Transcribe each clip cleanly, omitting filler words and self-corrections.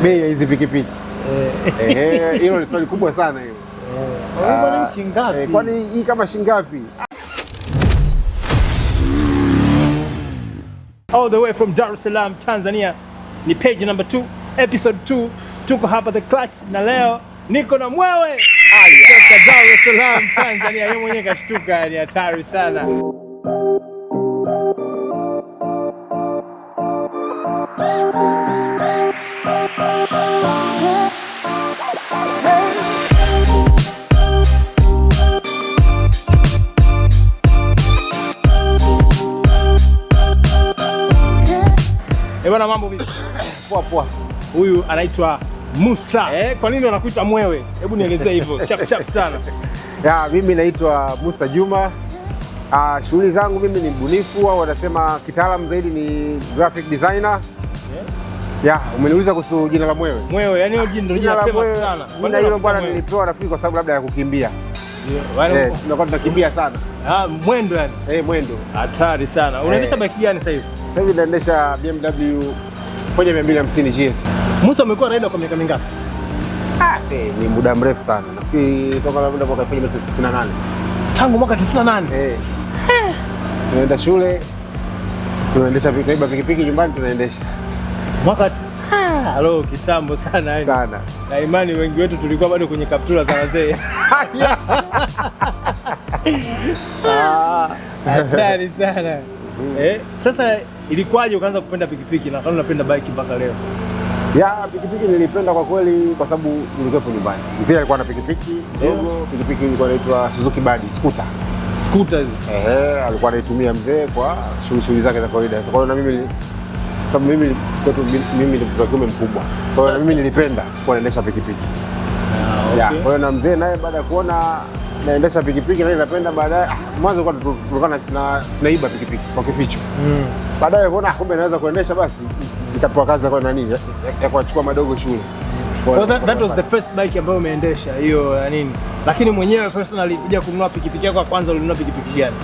Bei ya hizi pikipiki. Ehe, hilo ni swali kubwa sana hilo. Kwani shilingi ngapi? Kwani hii kama shilingi ngapi? All the way from Dar es Salaam, Tanzania. Ni page number 2, episode 2. Tuko hapa The Clutch na leo niko na mwewe kutoka Dar es Salaam, Tanzania. Yeye mwenyewe kashtuka, ni hatari sana. Eh, bwana mambo vipi? Poa poa. Huyu anaitwa Musa. Kwa nini wanakuita mwewe? Hebu nielezee hivyo chap chap sana. Ya, mimi naitwa Musa Juma. Shughuli zangu mimi ni mbunifu au wanasema kitaalamu zaidi ni graphic designer. Ya, umeniuliza kuhusu jina la mwewe. Mwewe, yani hiyo jina ndio Jina jina la pema mwewe, sana. jina hilo bwana nilipewa nafikiri kwa sababu labda ya kukimbia. Yeah. Tunakuwa tunakimbia sana. Ah, mwendo yani. Mwendo. Hatari sana. Unaendesha bike gani sasa hivi? Sasa hivi naendesha BMW 1250 GS. Musa, umekuwa rider kwa miaka mingapi? Ni muda mrefu sana. Nafikiri toka labda mwaka 1998. Tangu mwaka 98. Tunaenda shule, tunaendesha tunaiba pikipiki nyumbani tunaendesha. Mwaka halo, kitambo sana yani. Sana. Na imani wengi wetu tulikuwa bado kwenye kaptula za wazee. Hatari sana. Sasa ilikuwaje ukaanza kupenda pikipiki na kama unapenda bike mpaka leo? Ya, pikipiki nilipenda kwa kweli kwa sababu nilikuwepo nyumbani. Mzee alikuwa na pikipiki ndogo, pikipiki ilikuwa inaitwa Suzuki Badi scooter. Scooter hizi. Alikuwa anaitumia mzee kwa shughuli zake za kawaida. Kwa hiyo na mimi sababu mimi kwetu mimi ni mtoto wa kiume mkubwa. Kwa hiyo na mimi nilipenda kuwa naendesha pikipiki. Ah, okay. Ya, kwa hiyo na mzee naye baada ya kuona naendesha pikipiki naye napenda baadaye, mwanzo kwa tulikuwa naiba pikipiki kwa kificho. Baadaye kuona kumbe naweza kuendesha, basi nikapewa kazi ya nani ya kuwachukua madogo shule. Well, that was the first bike ambayo umeendesha hiyo ya nini? Lakini mwenyewe personally kuja kununua pikipiki yako ya kwanza ulinunua pikipiki gani?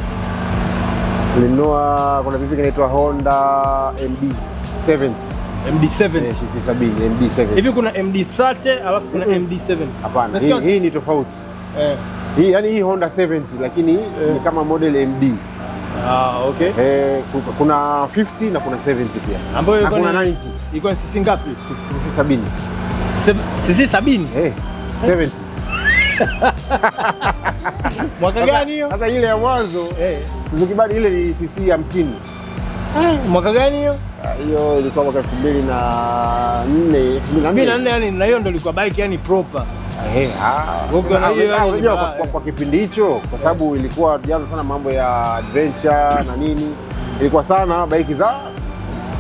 Nilinunua, kuna pikipiki inaitwa Honda MD70. MD70. CC 70, MD70. Hivi kuna MD30 alafu kuna MD70. Hapana, hii ni tofauti. Hii yani hii Honda 70 lakini ni kama model MD. Ah, okay. Kuna 50 na kuna 70 pia. Ambayo na kuna 90. Ilikuwa ni CC ngapi? CC 70. CC 70? 70. Mwaka gani hiyo? Sasa ile ya mwanzo Suzuki Badi ile ni CC 50. Mwaka gani hiyo? Hiyo ilikuwa mwaka 2004, 2004 yani, na hiyo ndio ilikuwa bike yani proper. Kwa kipindi hicho kwa sababu ilikuwa tujaanza sana mambo ya adventure na nini, ilikuwa sana bike za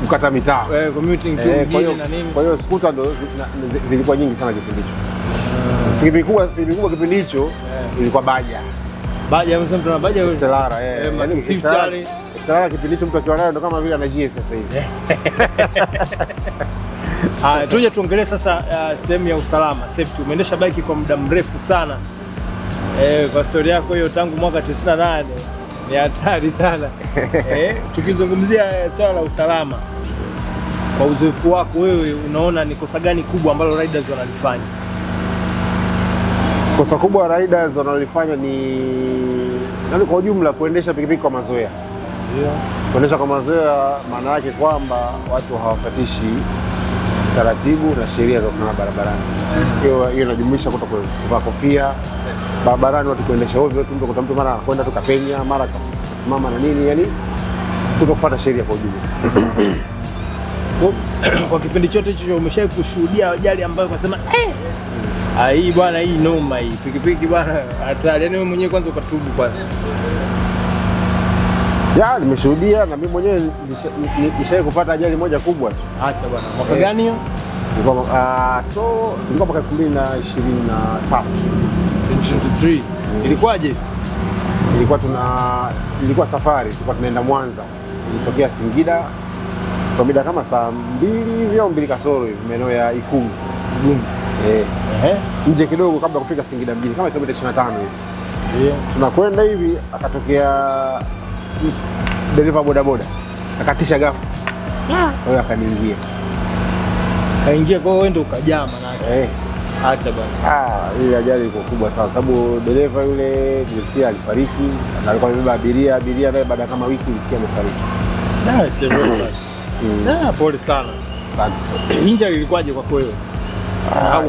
kukata mitaa. Commuting tu mjini na nini. Kwa hiyo scooter ndo zilikuwa nyingi sana kipindi hicho. Pikipiki kubwa kipindi hicho ilikuwa baja. Baja, msema tuna baja wewe. Xelara, Yaani Xelara kipindi hicho mtu akiwa nayo ndo kama vile ana GS sasa hivi. Tuje tuongelee sasa sehemu ya usalama, safety. Umeendesha bike kwa muda mrefu sana. Kwa story yako hiyo tangu mwaka 98 ni hatari sana. Tukizungumzia swala la usalama, kwa uzoefu wako wewe unaona ni kosa gani kubwa ambalo riders wanalifanya? Kosa kubwa riders wanalifanya ni yani kwa ujumla kuendesha pikipiki kwa mazoea. Kuendesha kwa mazoea maana yake kwamba watu hawafuatishi taratibu na sheria za usalama barabarani. Hiyo inajumuisha kuvaa kofia barabarani, watu kuendesha ovyo tu, mtu mtu mara anakwenda tu kapenya, mara kasimama na nini, yani kutokufuata sheria kwa ujumla. Kwa kipindi chote hicho umeshawahi kushuhudia ajali ambayo ukasema hii bwana, hii noma, hii pikipiki bwana hatari, yani wewe mwenyewe kwanza ukatubu kwanza? Ya, nimeshuhudia na mimi mwenyewe nishawahi kupata ajali moja kubwa tu. Acha bwana. Mwaka gani hiyo? Ilikuwa mwaka 2023. 2023. Ilikuwaje? Ilikuwa safari, tulikuwa tunaenda Mwanza. Ilitokea Singida kwa mida kama saa 2 hivi au 2 kasoro hivi maeneo ya Ikungi. Nje kidogo kabla kufika Singida mjini kama kilomita 25 hivi. Tunakwenda hivi akatokea dereva bodaboda akatisha ghafla. Kwa hiyo akaniingia. Kaingia kwa wewe ndio ukajaa manake. Eh. Acha bwana. Ah, ile ajali ilikuwa kubwa sana sababu dereva yule nilisikia alifariki na alikuwa amebeba abiria, abiria naye baada ya kama wiki nilisikia amefariki. Da, sio bwana. Da, pole sana. Asante. Injury ilikuwaje kwako wewe?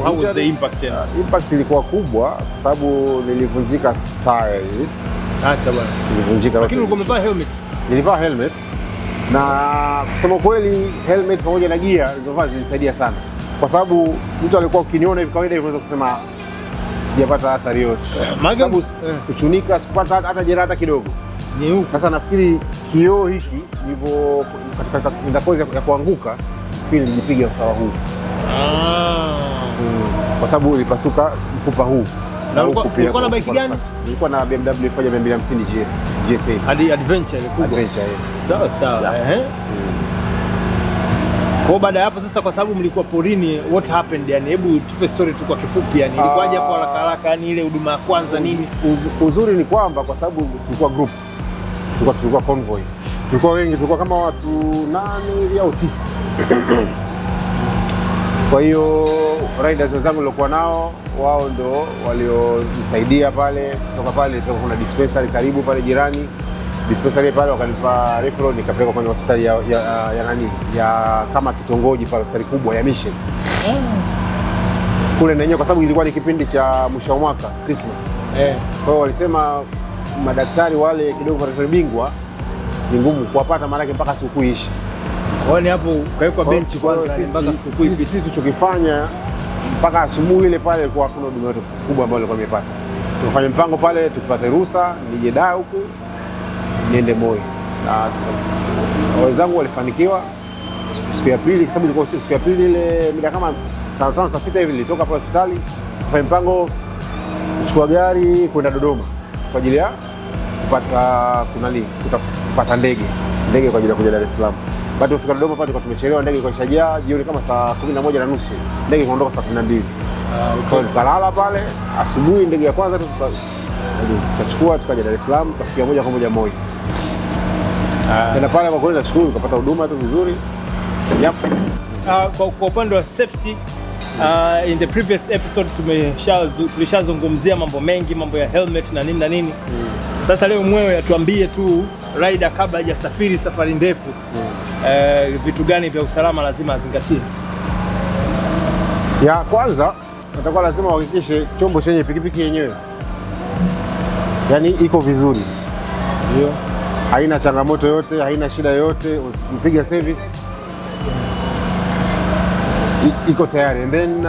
How was the impact yani? Impact ilikuwa kubwa kwa sababu nilivunjika tire. Acha bwana. Nilivunjika. Lakini ulikuwa umevaa helmet. Nilivaa helmet na kusema kweli helmet pamoja na gia nilizovaa zilisaidia sana, kwa sababu mtu alikuwa ukiniona hivi kawaida hivi unaweza kusema sijapata athari yoyote, Maana sababu sikuchunika, sikupata hata jeraha hata kidogo. Ni huku. Sasa nafikiri kioo hiki nilivyo katika kozi ya kuanguka, nafikiri nilipiga usawa huu kwa sababu ilipasuka mfupa huu. Na huku pia ulikuwa na bike gani? Nilikuwa na BMW 1250 GS GSA. Hadi adventure ile kubwa. Adventure. Sawa sawa. Yeah. Ehe. Kwa baada ya hapo sasa, kwa sababu mlikuwa porini, what happened yani? Hebu tupe story tu kwa kifupi yani. Ilikuwaje hapo haraka haraka yani ile huduma ya kwanza nini? Uzuri ni kwamba kwa sababu tulikuwa group, tulikuwa convoy, tulikuwa wengi, tulikuwa kama watu 8 hivi au 9. Kwa hiyo riders wenzangu niliokuwa nao wao ndo walionisaidia pale. Kutoka pale tulikuwa kuna dispensary karibu pale jirani, dispensary pale wakanipa referral, nikapelekwa kwenye hospitali ya nani ya kama kitongoji pale, hospitali kubwa ya Mission kule na yenyewe, kwa sababu ilikuwa ni kipindi cha mwisho wa mwaka Christmas. Kwa hiyo walisema madaktari wale kidogo madaktari bingwa ni ngumu kuwapata, maanake mpaka sikukuu iishe. Kwa hiyo hapo ukawekwa benchi kwanza mpaka sikukuu ipite. Sisi tulichokifanya mpaka asubuhi ile pale ilikuwa hakuna huduma yote kubwa ambayo nilikuwa nimepata. Tukafanya mpango pale tupate ruhusa nije Dar huku niende Moi, na wenzangu walifanikiwa siku ya pili, kwa sababu ilikuwa usiku. Siku ya pili ile mida kama 5:30 saa 6 hivi nilitoka pale hospitali, kufanya mpango kuchukua gari kwenda Dodoma kwa ajili ya kupata kupata ndege kwa ajili ya kuja Dar es Salaam. Baada kufika Dodoma pale tulikuwa tumechelewa, ndege ilikuwa ishajaa jioni kama saa 11:30. Ndege ikaondoka saa 12. Kwa hiyo tukalala pale, asubuhi ndege ya kwanza tukachukua tukaja Dar es Salaam, tukafikia moja kwa moja Moi. Tena pale kwa kweli nashukuru nikapata huduma tu vizuri. Yep. Kwa upande wa safety, in the previous episode tulishazungumzia mambo mengi, mambo ya helmet na nini na nini. Sasa leo Mwewe atuambie tu rider kabla hajasafiri safari ndefu, vitu gani vya usalama lazima azingatie? Ya kwanza natakuwa lazima uhakikishe chombo chenye pikipiki yenyewe yani iko vizuri, Ndio. haina changamoto yote, haina shida yoyote, ukipiga service iko tayari. And then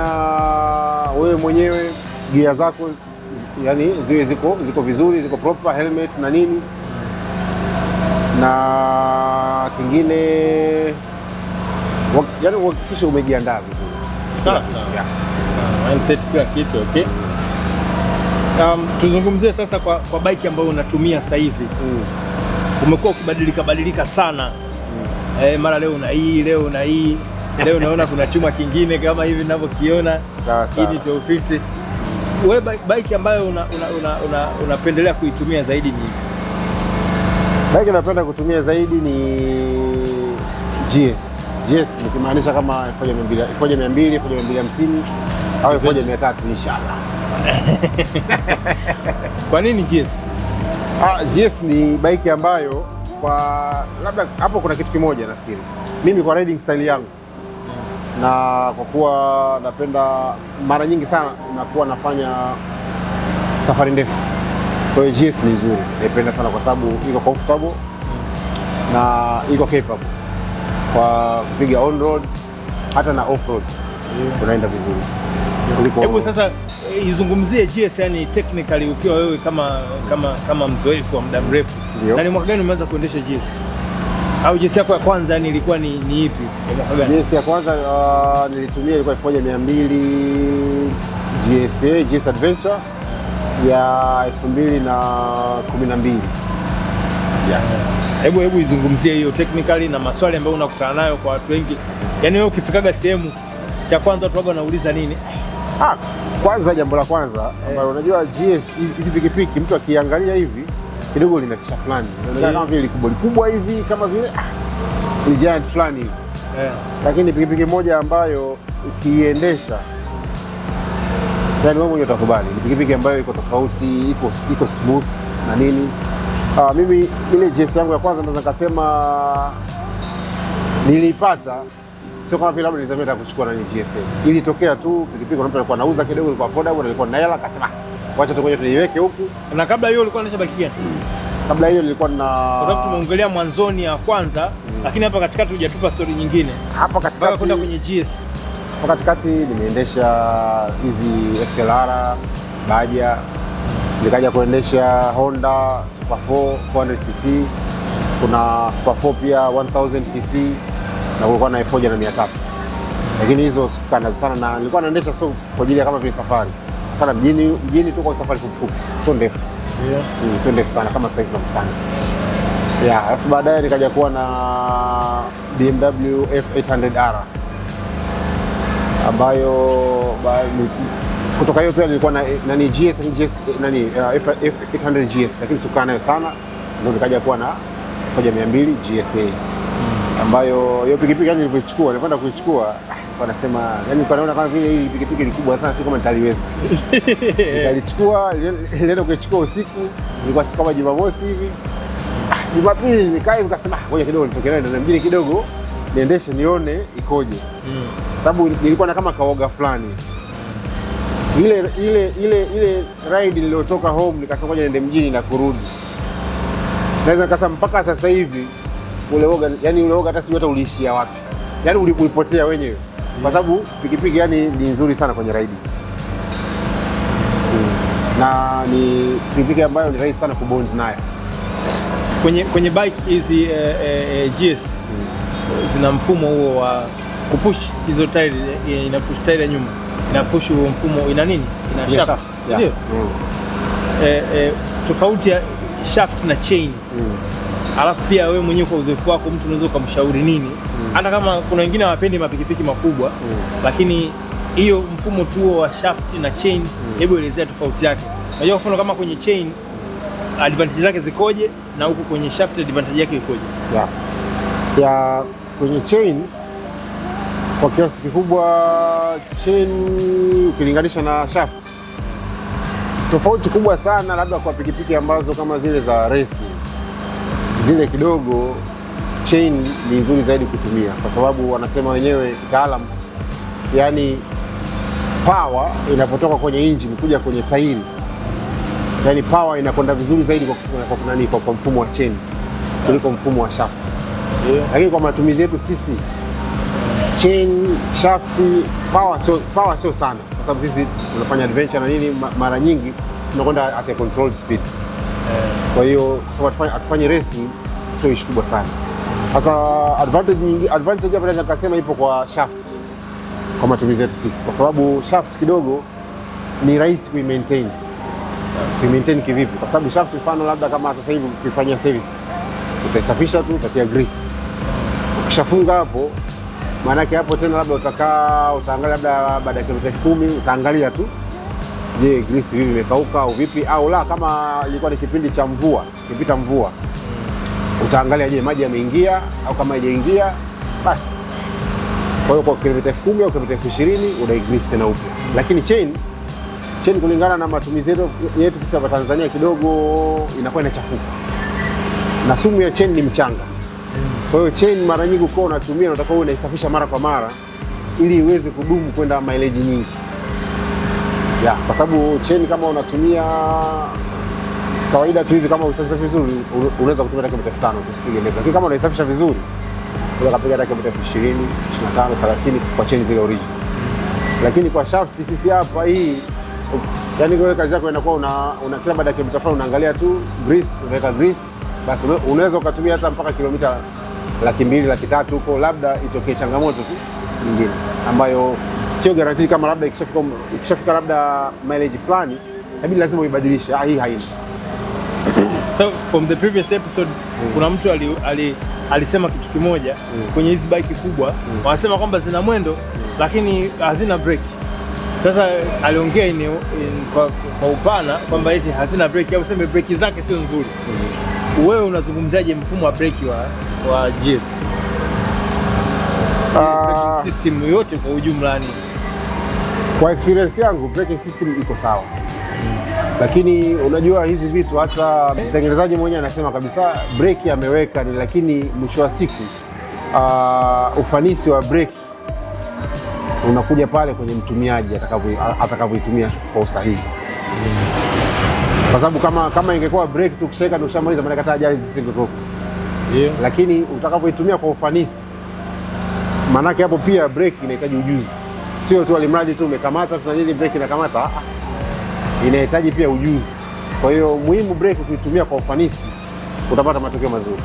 wewe mwenyewe gia zako yani ziwe ziko vizuri, ziko proper, helmet na nini na kingine, yani uhakikishe umejiandaa vizuri. Sawa sawa. Yeah. Mindset kila kitu, okay. Tuzungumzie sasa kwa bike ambayo unatumia sasa hivi. Umekuwa ukibadilika badilika sana. Mara leo una hii, leo una hii, leo naona kuna chuma kingine kama hivi ninavyokiona. Sawa Hii sawa. ni 1250. Wewe bike ambayo unapendelea kuitumia zaidi ni Bike napenda kutumia zaidi ni GS. GS nikimaanisha kama 1200, 1200, 1250 au 1300 inshallah. Kwa nini GS? GS ni bike ambayo kwa labda hapo kuna kitu kimoja nafikiri. Mimi kwa riding style yangu na kwa kuwa napenda mara nyingi sana nakuwa nafanya safari ndefu. Kwa hiyo GS ni nzuri, naipenda sana kwa sababu iko comfortable na iko capable kwa kupiga on road hata na off road unaenda vizuri kuliko. Hebu sasa izungumzie GS yani technically ukiwa wewe kama mzoefu wa muda mrefu. Ndio. Na ni mwaka gani umeanza kuendesha GS? Au GS yako ya kwanza yani ilikuwa ni ipi? Ya mwaka gani? GS ya kwanza nilitumia ilikuwa 1200 GSA GS Adventure ya 2012. Yeah. Hebu izungumzie hiyo technically na maswali ambayo unakutana nayo kwa watu wengi. Yaani wewe ukifikaga sehemu cha kwanza watu waga wanauliza nini? Kwanza jambo la kwanza ambalo unajua GS hizi pikipiki mtu akiangalia hivi kidogo linatisha fulani. Inaonekana kama vile likubwa likubwa hivi kama vile ni giant fulani hivi. Lakini pikipiki moja ambayo ukiiendesha, yani wewe mwenyewe utakubali ni pikipiki ambayo iko tofauti, iko smooth na nini. Mimi ile GS yangu ya kwanza naweza nikasema niliipata sio kama vile labda nilizamia kuchukua nani GSM. Ilitokea tu pikipiki, kuna mtu alikuwa anauza kidogo, ilikuwa affordable na nilikuwa na hela, akasema wacha tu ngoja tuiweke huku. Na kabla hiyo ulikuwa unaendesha bike gani? Kabla hiyo nilikuwa na Kwa sababu tumeongelea mwanzoni ya kwanza, lakini hapa katikati hujatupa story nyingine hapa mpaka katikati kwenda kwenye GS. hapa katikati nimeendesha hizi XLR Baja, nikaja kuendesha Honda Super 4 400cc, kuna Super 4 pia 1000cc na kulikuwa na 1300, lakini hizo sikukaa nazo sana, na nilikuwa naendesha sio kwa ajili ya kama vile safari sana mjini mjini tu, kwa safari fupi sio ndefu. Sio ndefu sana kama sasa hivi tunavyofanya. Yeah, alafu baadaye nikaja kuwa na BMW F800R ambayo kutoka hiyo pia nilikuwa na nani GS GS nani F800 GS, lakini sikukaa nayo sana, ndio nikaja kuwa na 1200 GSA ambayo hiyo pikipiki yani nilivyoichukua, nilikwenda kuichukua, nilikuwa nasema yani nilikuwa naona kama vile hii pikipiki ni kubwa sana, sio kama nitaliweza. Nikalichukua, nilienda kuichukua usiku, ilikuwa siku kama Jumamosi hivi. Jumapili nikaa hivi nikasema, ngoja kidogo nitoke nayo na mjini kidogo niendeshe nione ikoje. Sababu nilikuwa na kama kaoga fulani. Ile ride niliyotoka home nikasema ngoja niende mjini na kurudi. Naweza nikasema mpaka sasa hivi ule woga, yani ule woga hata sijui hata uliishia wapi. Yani ulipotea wenyewe. Kwa sababu pikipiki yani ni nzuri sana kwenye ride. Na ni pikipiki ambayo ni rahisi sana kubond nayo. Kwenye bike hizi GS zina mfumo huo wa kupush hizo tairi, ina push tairi ya nyuma, ina push huo mfumo, ina nini, ina shaft, ndio. Tofauti ya shaft na chain. Alafu pia wewe mwenyewe kwa uzoefu wako mtu unaweza ukamshauri nini? Hata kama kuna wengine hawapendi mapikipiki makubwa, lakini hiyo mfumo tu wa shaft na chain, hebu elezea tofauti yake. Unajua mfano kama kwenye chain advantage zake zikoje na huku kwenye shaft advantage yake ikoje? Ya kwenye chain kwa kiasi kikubwa chain ukilinganisha na shaft, tofauti kubwa sana labda kwa pikipiki ambazo kama zile za racing, zile kidogo chain ni nzuri zaidi kutumia, kwa sababu wanasema wenyewe kitaalamu, yani power inapotoka kwenye engine kuja kwenye tairi, yani power inakwenda vizuri zaidi kwa mfumo wa chain kuliko mfumo wa shaft. Lakini kwa matumizi yetu sisi chain, shaft, power sio sana, kwa sababu sisi tunafanya adventure na nini, mara nyingi tunakwenda at a controlled speed. Kwa hiyo kwa sababu hatufanyi racing, sio issue kubwa sana. Sasa advantage hapa naweza nikasema ipo kwa shaft kwa matumizi yetu sisi, kwa sababu shaft kidogo ni rahisi kuimaintain. Kuimaintain kivipi? Kwa sababu shaft mfano labda kama sasa hivi ukifanyia service, utaisafisha tu, utatia grease. Ukishafunga hapo, maana yake hapo tena labda utakaa utaangalia labda baada ya kilomita 10,000 utaangalia tu, je, grease vipi imekauka au vipi au la. Kama ilikuwa ni kipindi cha mvua, kipita mvua, utaangalia je, maji yameingia au kama haijaingia basi. Kwa hiyo kwa kilomita 10,000 au kilomita 20,000 unaigrease tena upya. Lakini chain kulingana na matumizi yetu sisi hapa Tanzania kidogo inakuwa inachafuka, na sumu ya chain ni mchanga. Kwa hiyo chain mara nyingi ukiwa unatumia unataka uwe unaisafisha mara kwa mara ili iweze kudumu kwenda mileage nyingi. Ya, kwa sababu chain kama unatumia kawaida tu hivi, kama usafisha vizuri unaweza kutumia hata kilomita 5,000 tu usipige ndefu. Lakini kama unaisafisha vizuri unaweza kupiga hata kilomita 20,000, 25, 30 kwa chain zile original. Lakini kwa shaft sisi hapa hii, yani wewe kazi yako inakuwa una kila baada ya kilomita fulani unaangalia tu grease, unaweka grease, basi unaweza ukatumia hata mpaka kilomita 200,000, 300,000 huko, labda itokee changamoto tu nyingine ambayo sio guarantee, kama labda ikishafika labda mileage fulani inabidi lazima uibadilishe. Hii haina. So from the previous episode kuna mtu alisema kitu kimoja kwenye hizi bike kubwa, wanasema kwamba zina mwendo lakini hazina breki. Sasa aliongea kwa upana kwamba eti hazina breki au sema breki zake sio nzuri. Wewe unazungumziaje mfumo wa breki wa GS? Braking system yote kwa ujumla ni Kwa experience yangu braking system iko sawa, lakini unajua hizi vitu hata mtengenezaji mwenyewe anasema kabisa breki ameweka ni, lakini mwisho wa siku ufanisi wa breki unakuja pale kwenye mtumiaji atakavyoitumia kwa usahihi, kwa sababu kama ingekuwa breki tu ukishaweka ndio ushamaliza, maana hata ajali zisingekuwepo. Lakini utakavyoitumia kwa ufanisi, maanake hapo pia breki inahitaji ujuzi, sio tu alimradi tu umekamata tu na nini breki inakamata. Inahitaji pia ujuzi. Kwa hiyo muhimu breki ukiitumia kwa ufanisi utapata matokeo mazuri.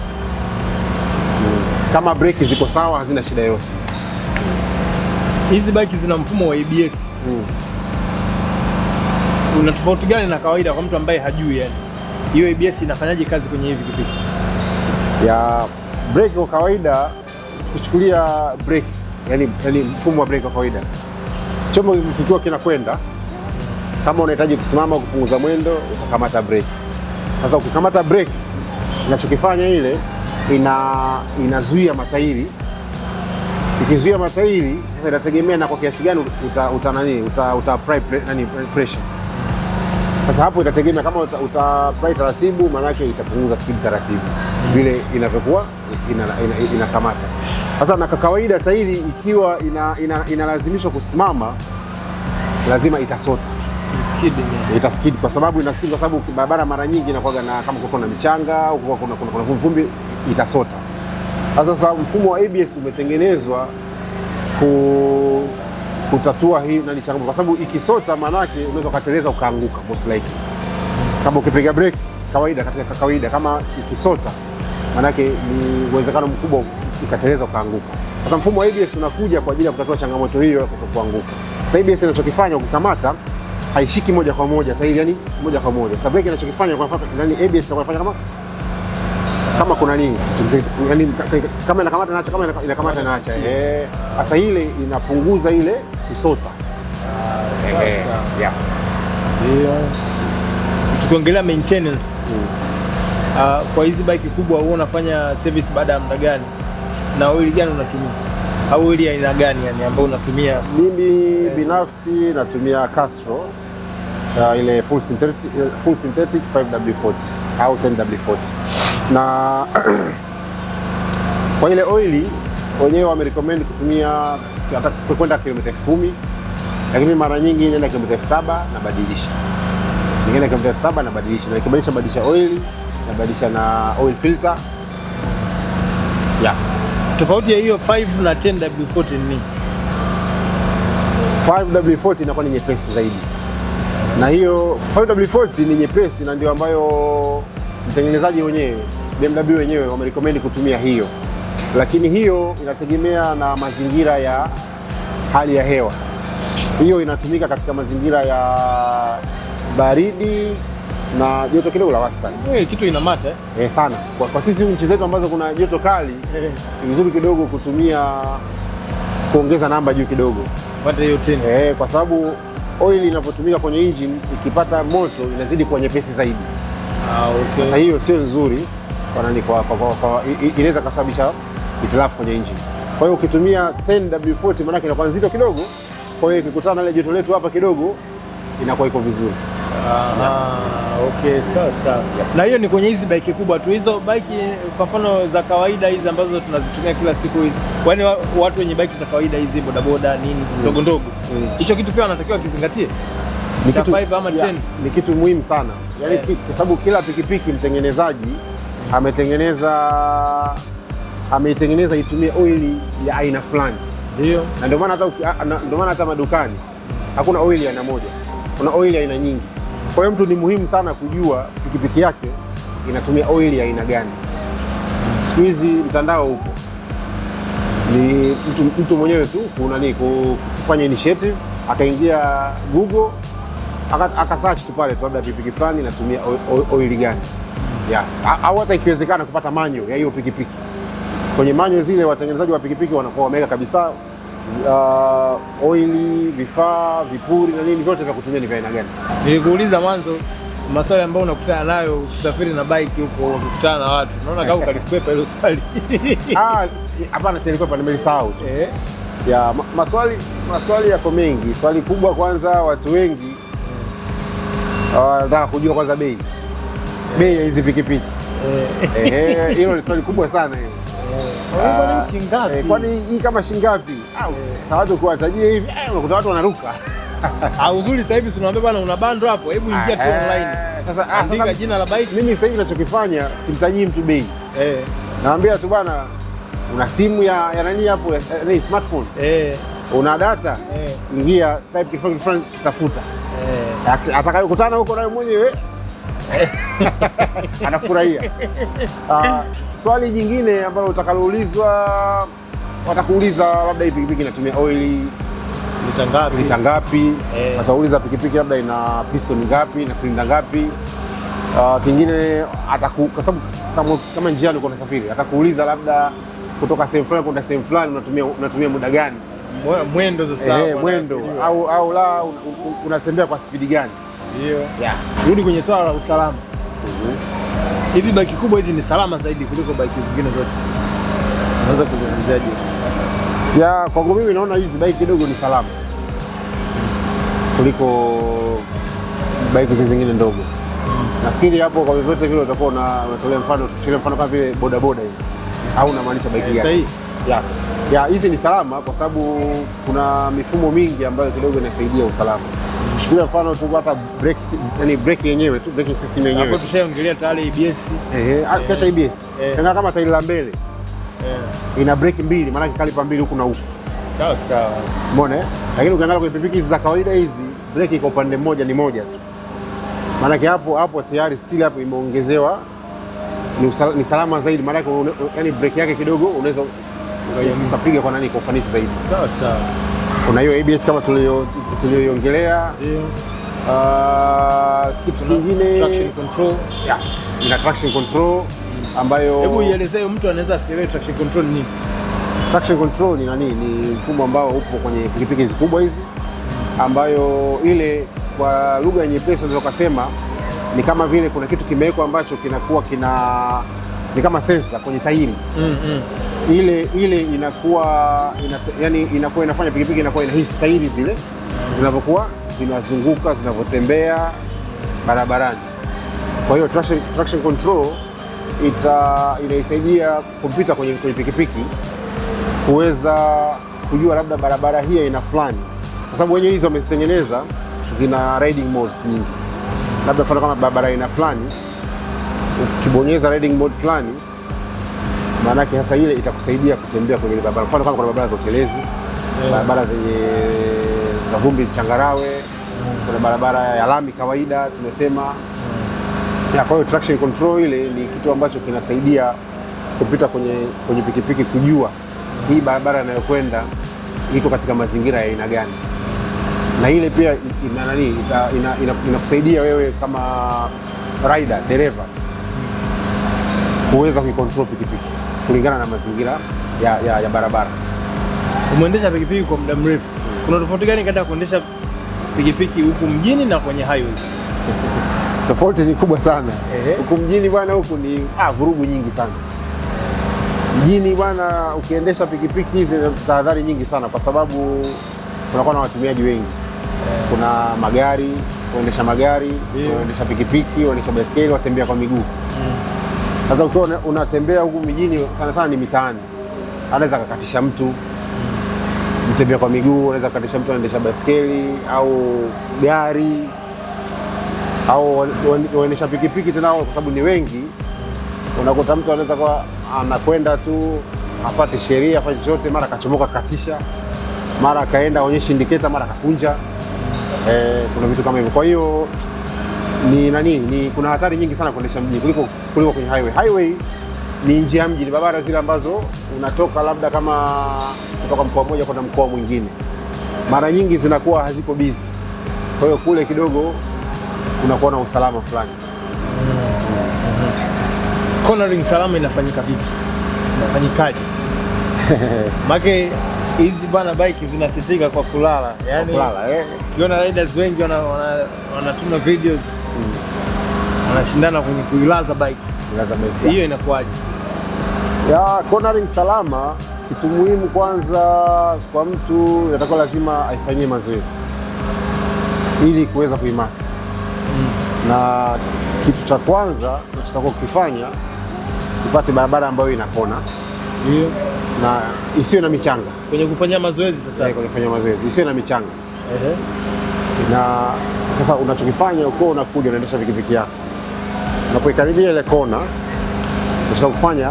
Kama breki ziko sawa, hazina shida yoyote. Hizi bike zina mfumo wa ABS. Una tofauti gani na kawaida kwa mtu ambaye hajui yani? Hiyo ABS inafanyaje kazi kwenye hivi pikipiki? Ya breki kwa kawaida, kuchukulia breki yani mfumo wa breki kwa kawaida, chombo kikiwa kinakwenda, kama unahitaji kusimama au kupunguza mwendo, utakamata breki. Sasa ukikamata breki, inachokifanya ile inazuia matairi. Ikizuia matairi, sasa inategemea na kwa kiasi gani uta nani uta apply nani pressure. Sasa hapo itategemea kama uta apply taratibu, maana yake itapunguza speed taratibu vile inavyokuwa inakamata. Sasa na kwa kawaida tairi ikiwa inalazimishwa kusimama lazima itasota. Skid ni. Itaskid kwa sababu inaskid kwa sababu barabara mara nyingi inakuwa na kama kuko na michanga au kuko kuna vumbi, itasota. Sasa mfumo wa ABS umetengenezwa kutatua hii nani changamoto, kwa sababu ikisota maanake unaweza ukateleza ukaanguka most likely. Kama ukipiga breki kawaida, katika kawaida kama ikisota maanake ni uwezekano mkubwa ikateleza ukaanguka. Sasa mfumo wa ABS unakuja kwa ajili ya kutatua changamoto hiyo ya kutokuanguka. Sasa ABS inachokifanya ukikamata haishiki moja kwa moja tairi, yani moja kwa moja. Sasa breki inachokifanya kwa mfano, yani ABS inafanya kama kuna nini, yani kama inakamata inaacha, kama inakamata inaacha. Sasa ile inapunguza ile kusota. Sawa sawa. Ndio. Tukiongelea maintenance, kwa hizi bike kubwa huwa unafanya service baada ya muda gani? Na oili gani unatumia? Au oili ya aina gani yani ambayo unatumia? Mimi binafsi natumia Castrol ile full synthetic 5W40 au 10W40, na kwa ile oili wenyewe wamerecommend kutumia hata kwenda kilomita 10,000, lakini mara nyingi naenda kilomita 7,000 nabadilisha, nyingine kilomita 7,000 nabadilisha, na nikibadilisha badilisha oili, nabadilisha na oil filter, yeah. Tofauti ya hiyo 5 na 10W40 ni nini? 5W40 inakuwa ni nyepesi zaidi, na hiyo 5W40 ni nyepesi na ndio ambayo mtengenezaji wenyewe BMW wenyewe wamerecommend kutumia hiyo, lakini hiyo inategemea na mazingira ya hali ya hewa. Hiyo inatumika katika mazingira ya baridi na joto kidogo la wastani. Kitu inamata eh? Sana kwa sisi nchi zetu ambazo kuna joto kali ni vizuri kidogo kutumia kuongeza namba juu kidogo. Pata hiyo 10. Kwa sababu oil inapotumika kwenye engine ikipata moto inazidi kuwa nyepesi zaidi. Ah, okay. Sasa hiyo sio nzuri kwa nani, kwa inaweza kasababisha hitilafu kwenye engine. Kwa hiyo ukitumia 10W40 maana inakuwa nzito kidogo, kwa hiyo ikikutana na ile joto letu hapa kidogo inakuwa iko vizuri. Aha, okay, sawa sawa. Na hiyo ni kwenye hizi bike kubwa tu. Hizo bike kwa mfano za kawaida hizi ambazo tunazitumia kila siku hizi, kwani watu wenye bike za kawaida hizi bodaboda nini ndogo ndogo, hicho kitu pia wanatakiwa kizingatie Ni cha 5 ama 10? Ni kitu muhimu sana yaani, kwa sababu kila pikipiki mtengenezaji ameitengeneza itumie oili ya aina fulani. Na ndio maana hata ndio maana hata madukani hakuna oili ya aina moja, kuna oili ya aina nyingi. Kwa hiyo mtu ni muhimu sana kujua pikipiki yake inatumia oili ya aina gani. Siku hizi mtandao upo, ni mtu mwenyewe tu kunani kufanya initiative, akaingia Google aka search tu pale tu labda pikipiki fulani inatumia oili gani, yeah. Au hata ikiwezekana kupata manual ya hiyo pikipiki. Kwenye manual zile watengenezaji wa pikipiki wanakuwa wameweka kabisa oili, vifaa, vipuri na nini vyote vya kutumia ni vya aina gani. Nilikuuliza mwanzo Maswali ambayo unakutana nayo ukisafiri na bike huko, ukikutana na watu, naona kama ukalikwepa hilo swali. Ah, hapana, silikwepa, nimelisahau tu. Ya, maswali yako mengi. Swali kubwa kwanza, watu wengi wanataka kujua kwanza bei ya hizi pikipiki. Ehe, hilo ni swali kubwa sana hilo. Kwani shilingi ngapi? Kwani hii kama shilingi ngapi? Sasa watu ukiwatajia hivi, unakuta watu wanaruka. Uzuri sasa hivi tunawaambia bwana, una bando hapo, hebu ingia tu online. Sasa Andika jina la bike. Mimi sasa hivi ninachokifanya simtajii mtu bei. Naambia tu bwana, una simu ya nani hapo, ya smartphone. Una data, ingia type kitu fulani, tafuta. Atakayokutana huko naye mwenyewe anafurahia. Swali jingine ambalo utakaloulizwa, watakuuliza labda hii pikipiki inatumia oili lita ngapi? Lita ngapi? Watauliza pikipiki labda ina piston ngapi na silinda ngapi. Kingine kwa sababu kama njiani uko unasafiri, atakuuliza labda kutoka sehemu fulani kwenda sehemu fulani unatumia muda gani? Mwendo sasa. Mwendo au la unatembea kwa spidi gani? Ndio. Rudi kwenye swala la usalama. Hivi bike kubwa hizi ni salama zaidi kuliko bike zingine zote? Unaweza kuzungumziaje? Ya, kwangu mimi naona hizi bike kidogo ni salama kuliko bike zingine ndogo. Nafikiri hapo kwa vyovyote vile utakuwa unatolea mfano, tuchukulie mfano kama vile boda boda hizi, au unamaanisha bike gani? Sahihi. Ya, hizi ni salama kwa sababu kuna mifumo mingi ambayo kidogo inasaidia usalama. Chukulia mfano tu hata brake, yani brake yenyewe tu, braking system yenyewe. Hapo tushaongelea tayari ABS. Acha ABS. Tena kama tairi la mbele. Ina brake mbili, maana kalipa mbili huku na huku. Sawa sawa. Umeona? Lakini ukiangalia kwenye pikipiki hizi za kawaida hizi, brake iko upande mmoja, ni moja tu. Maana hapo tayari still hapo imeongezewa, ni salama zaidi, maana yani brake yake kidogo unaweza ukapiga kwa nani kwa ufanisi zaidi. Sawa sawa. Kuna hiyo ABS kama tulioiongelea. Ndio. Kitu kingine traction control. Yeah, ina traction control ambayo, hebu ielezee, mtu anaweza asielewe traction control ni nini? Traction control ni nani? Ni mfumo ambao upo kwenye pikipiki hizi kubwa hizi, ambayo ile kwa lugha nyepesi unaweza kusema ni kama vile kuna kitu kimewekwa ambacho kinakuwa ni kama sensor kwenye tairi. Ile inakuwa yani inakuwa inafanya pikipiki inakuwa inahisi tairi zile zinavyokuwa zinazunguka, zinavyotembea barabarani. Kwa hiyo traction control inaisaidia kompyuta kwenye pikipiki kuweza kujua labda barabara hii ina fulani, kwa sababu wenyewe hizo wamezitengeneza zina riding modes nyingi. Labda mfano kama barabara ina fulani, ukibonyeza riding mode fulani, maana yake sasa ile itakusaidia kutembea kwenye barabara. Mfano kama kuna barabara za utelezi, barabara zenye za vumbi, changarawe, kuna barabara ya lami kawaida tumesema. Ya, kwa hiyo traction control ile ni kitu ambacho kinasaidia kupita kwenye pikipiki kujua hii barabara inayokwenda iko katika mazingira ya aina gani, na ile pia inakusaidia wewe kama rider, dereva kuweza kuicontrol pikipiki kulingana na mazingira ya barabara. Umeendesha pikipiki kwa muda mrefu, kuna tofauti gani kati ya kuendesha pikipiki huku mjini na kwenye highway? Tofauti ni kubwa sana. Huku mjini bwana, huku ni vurugu nyingi sana. Mjini bwana, ukiendesha pikipiki hizi tahadhari nyingi sana, kwa sababu kunakuwa na watumiaji wengi. Kuna magari, waendesha magari, waendesha pikipiki, waendesha baiskeli, watembea kwa miguu. Sasa ukiwa unatembea huku mijini sana sana ni mitaani, anaweza akakatisha mtu mtembea kwa miguu, anaweza kukatisha mtu anaendesha baiskeli au gari au waendesha pikipiki tena, kwa sababu ni wengi, unakuta mtu anaweza kuwa anakwenda tu afate sheria afanye chochote, mara akachomoka katisha, mara akaenda aonyeshe indicator, mara akakunja. Kuna vitu kama hivyo. Kwa hiyo ni nani, ni kuna hatari nyingi sana kuendesha mjini kuliko kwenye highway. Highway ni njia ya mji, ni barabara zile ambazo unatoka labda kama kutoka mkoa mmoja kwenda mkoa mwingine, mara nyingi zinakuwa haziko busy. Kwa hiyo kule kidogo kunakuwa na usalama fulani. Cornering salama inafanyika vipi? Inafanyikaje? Make hizi bwana bike zinasifika kwa kulala. Yaani kulala, ukiona riders wengi wanatuma videos. Wanashindana kwenye kuilaza bike. Kuilaza bike. Hiyo inakuwaje? Ya cornering salama, kitu muhimu kwanza kwa mtu inatakiwa lazima aifanyie mazoezi ili kuweza kuimaster. Na kitu cha kwanza unachotakiwa kukifanya, upate barabara ambayo ina kona Ndio. na isiwe na michanga. Kwenye kufanyia mazoezi sasa. Eh, kwenye kufanya mazoezi isiwe na michanga. Ehe. Na sasa unachokifanya ukiwa unakuja unaendesha pikipiki yako, unapoikaribia ile kona, unachotaka kufanya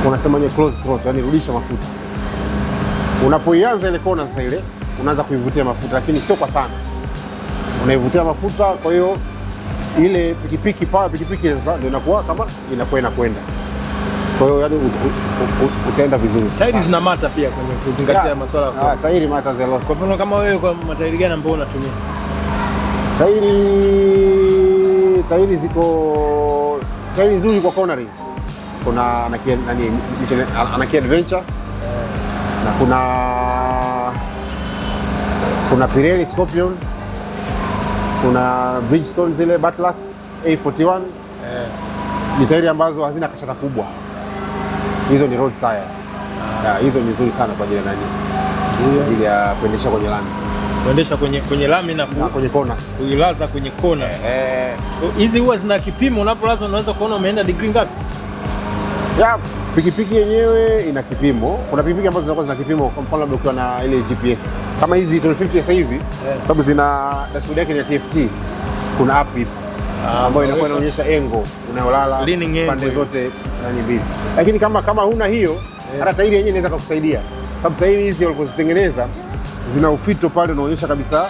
unasema ni close throttle, yani rudisha mafuta. Unapoianza ile kona sasa, ile unaanza kuivutia mafuta, lakini sio kwa sana, unaivutia mafuta. Kwa hiyo ile pikipiki pawa pikipiki sasa ndio inakuwa kama inakuwa inakwenda. Kwa hiyo yani utaenda vizuri. Tairi zina matter pia kwenye kuzingatia masuala ya Ah, tairi matters a lot. Kwa mfano kama wewe, kwa matairi gani ambayo unatumia? Tairi ziko tairi nzuri kwa cornering. Kuna Anakee nani Michelin Anakee Adventure na kuna Pirelli Scorpion, kuna Bridgestone zile Battlax A41. Ni tairi ambazo hazina kashata kubwa, hizo ni road tires. Ya, hizo ni nzuri sana kwa ajili ya nani, kwa ajili ya kuendesha kwenye lami Kuendesha kwenye lami na na kwenye kona. Kuilaza kwenye kona. Hizi huwa zina kipimo, unapolaza unaweza kuona umeenda degree ngapi? Ya, pikipiki yenyewe ina kipimo. Kuna pikipiki ambazo zinakuwa zina kipimo, kwa mfano labda ukiwa na ile GPS kama hizi 250 sasa hivi, sababu zina dashboard yake ni ya TFT, kuna app ipo ambayo inakuwa inaonyesha angle unayolala Leaning angle pande hiyo. zote nani mbili. Lakini kama huna hiyo, hata tairi yenyewe inaweza kukusaidia, sababu tairi hizi walipozitengeneza zina ufito pale unaonyesha kabisa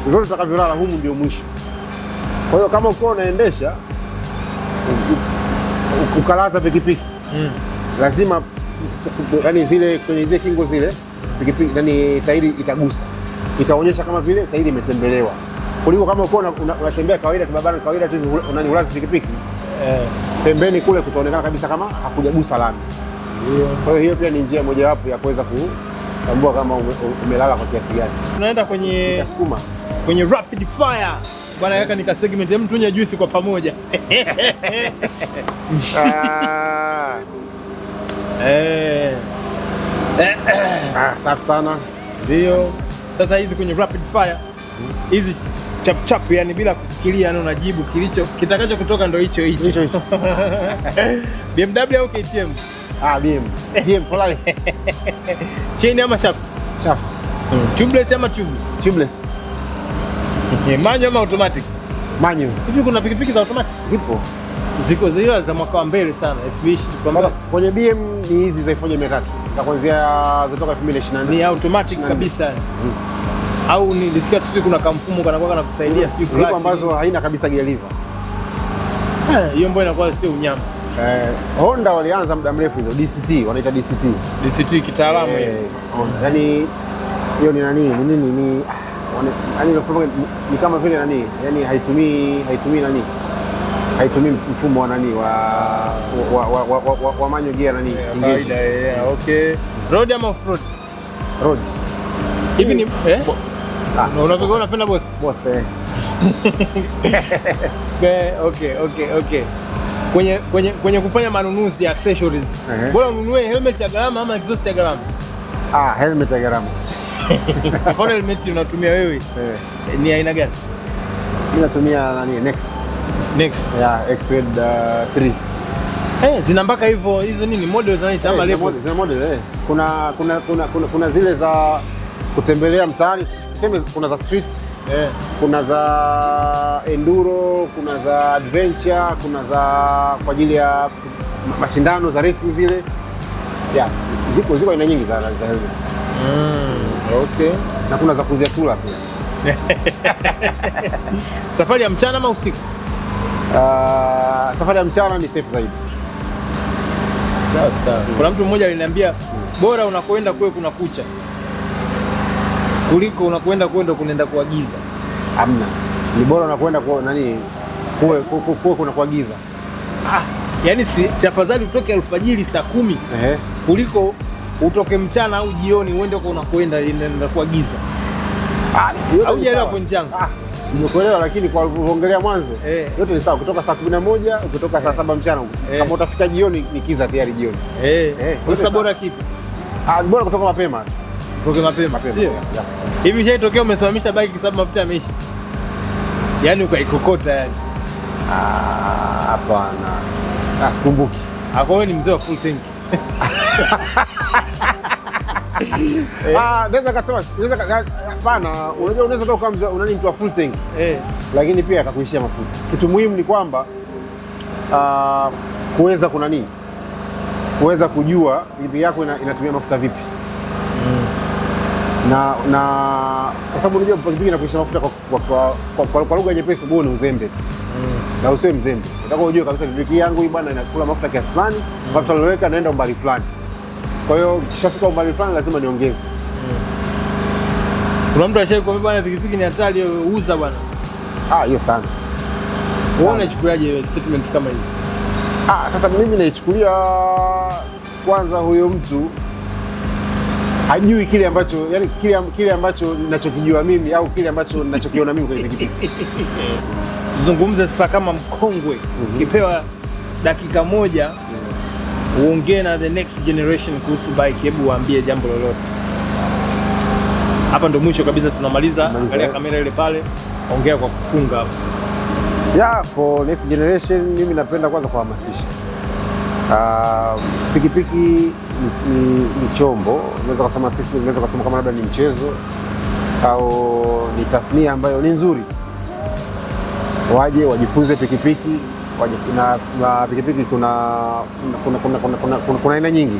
vyovyote utakavyolala humu ndio mwisho. Kwa hiyo kama ukiwa unaendesha ukalaza pikipiki lazima yani zile kwenye zile kingo zile pikipiki yani tairi itagusa, itaonyesha kama vile tairi imetembelewa, kuliko kama ukiwa unatembea kawaida tu barabarani kawaida tu hivi, unani ulazi pikipiki pembeni kule kutaonekana kabisa kama hakujagusa lami. Kwa hiyo hiyo pia ni njia mojawapo ya kuweza kutambua kama umelala kwa kiasi gani. Tunaenda kwenye Utasukuma. kwenye rapid fire. Bwana kaka, nika segment, hem tunywe juisi kwa pamoja. Ah, ah, safi sana. Ndio. Sasa hizi kwenye rapid fire hizi chap chap, yani bila kufikiria, yani unajibu kilicho kitakacho kutoka ndo hicho hicho. Hicho hicho. BMW au KTM? Ah, BM. BM for life. Chain ama shaft? Shaft. Tubeless ama tube? Tubeless. Manual ama automatic? Manual. Hivi kuna pikipiki za automatic? Zipo. Ziko zile za mwaka wa mbele sana, FV kwamba Kwenye BM ni hizi za 1300 za kuanzia zitoka 2024. ni automatic 24. kabisa. Au nilisikia sijui kuna kamfumo kanakuwa kanakusaidia sijui Zipo clutch. ambazo haina kabisa gear lever. Hiyo mbona inakuwa sio unyama. Honda walianza muda mrefu hizo DCT, wanaita DCT. DCT kitaalamu hiyo. Honda. Yaani hiyo ni nani? Ni nini? Ni yaani ile mfumo ni kama vile nani? Yaani haitumii nani? Haitumii mfumo wa nani wa manual gear nani? Engage. Kawaida, yeah, okay. Road ama off road? Road. Hivi ni eh? Ah, Unapenda both? Both. Okay. Kwenye kufanya manunuzi ya accessories. Bora ununue helmet ya gharama ama exhaust ya gharama? Ah, helmet ya gharama. Kwa mfano helmet unatumia wewe ni aina gani? Mimi natumia nani? Nex. Next. Yeah, X-Wed 3. Zina mpaka hivyo hizo nini model zinaita ama Zina level? model, zina model. Kuna zile za kutembelea mtaani, tuseme kuna za streets, kuna za enduro, kuna za adventure, kuna za kwa ajili ya mashindano za racing zile. Yeah, ziko aina nyingi za helmets. Okay. Na kuna za kuuzia sura pia. Safari ya mchana ama usiku? Safari ya mchana ni safe zaidi. Sawa sawa. Kuna mtu mmoja aliniambia bora unakoenda kuwe kuna kucha kuliko unakoenda kuwe ndo kunaenda kuagiza. Hamna. Ni bora unakwenda kwa nani kuwe kuna kuagiza. Ah, yani si afadhali utoke alfajiri saa 10 kuliko utoke mchana au jioni uende huko unakoenda inaenda kuagiza. Ah, yote ni Haujaelewa sawa. point yangu? Ah, Nimekuelewa, lakini kwa kuongelea mwanzo yote ni sawa, kutoka saa 11 kutoka saa 7 mchana, kama utafika jioni ni kiza tayari jioni. Sasa Yote bora kipi? Ah, bora kutoka mapema. Toke mapema, Mapema. sio? Yeah. Hivi ishaitokea umesimamisha bike kwa sababu mafuta yameisha? Yaani ukaikokota yani. Ah, hapana. Ah, sikumbuki. Ah, kwa wewe ni mzee wa full tank. Ah, naweza kasema, hapana, unajua unaweza toka unani mtu wa full tank lakini pia akakuishia mafuta. Kitu muhimu ni kwamba kuweza kuna nini, kuweza kujua pikipiki yako inatumia mafuta vipi na kwa sababu unajua pikipiki inakuishia mafuta kwa lugha nyepesi, huo ni uzembe tu. Na usiwe mzembe, unataka ujue kabisa pikipiki yangu hii bwana inakula mafuta kiasi fulani, mafuta niloweka naenda umbali fulani. Kwa hiyo kishafika umbali fulani lazima niongeze. Kuna mtu ashai kuambia bwana pikipiki ni hatari, uza bwana. Ah, hiyo sana. Wewe unachukuliaje statement kama hizo? Ah, sasa mimi naichukulia kwanza, huyo mtu hajui kile ambacho, yani kile ambacho ninachokijua mimi au kile ambacho ninachokiona mimi kwenye pikipiki. Tuzungumze sasa kama mkongwe, ukipewa dakika moja uongee na the next generation kuhusu bike, hebu waambie jambo lolote. Hapa ndo mwisho kabisa tunamaliza. Tumaliza, Angalia eh. kamera ile pale, ongea kwa kufunga hapo. Yeah, for next generation mimi napenda kwanza kuhamasisha. Pikipiki ni chombo, unaweza kusema sisi, unaweza kusema kama labda ni mchezo au ni tasnia ambayo ni nzuri. Waje wajifunze pikipiki waje, na pikipiki kuna aina nyingi,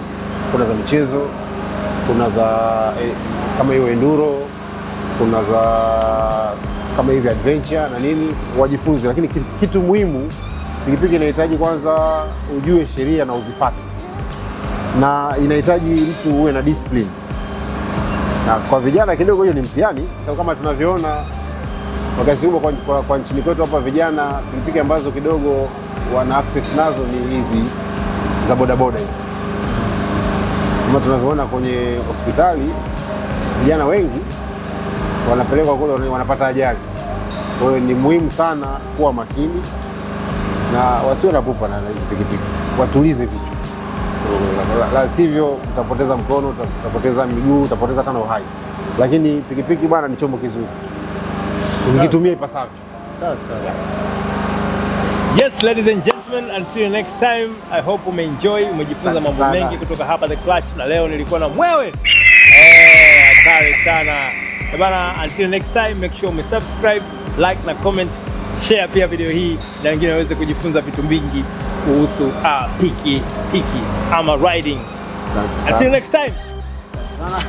kuna za michezo, kuna za kama hiyo enduro, kuna za kama hivi adventure na nini, wajifunze. Lakini kitu muhimu, pikipiki inahitaji kwanza ujue sheria na uzifate, na inahitaji mtu uwe na discipline, na kwa vijana kidogo hiyo ni mtihani, sababu kama tunavyoona wakati huo kwa nchini kwetu hapa vijana pikipiki ambazo kidogo wana access nazo ni hizi za bodaboda hizi. Kama tunavyoona kwenye hospitali vijana wengi wanapelekwa kule, wanapata ajali. Kwa hiyo ni muhimu sana kuwa makini na wasiwe na pupa na hizi pikipiki, watulize vichwa, la sivyo utapoteza mkono, utapoteza miguu, utapoteza hata na uhai. Lakini pikipiki bwana ni chombo kizuri ukikitumia ipasavyo. Sawa sawa. Yes, ladies and gentlemen, until next time, I hope umeenjoy, umejifunza Asante mambo sana. mengi kutoka hapa The Clutch, na leo nilikuwa na mwewe. Hatari sana. Bana, until next time, make sure umesubscribe, like na comment, share pia video hii na wengine waweze kujifunza vitu vingi kuhusu piki piki ama riding. Asante Until sana. next time. Sana.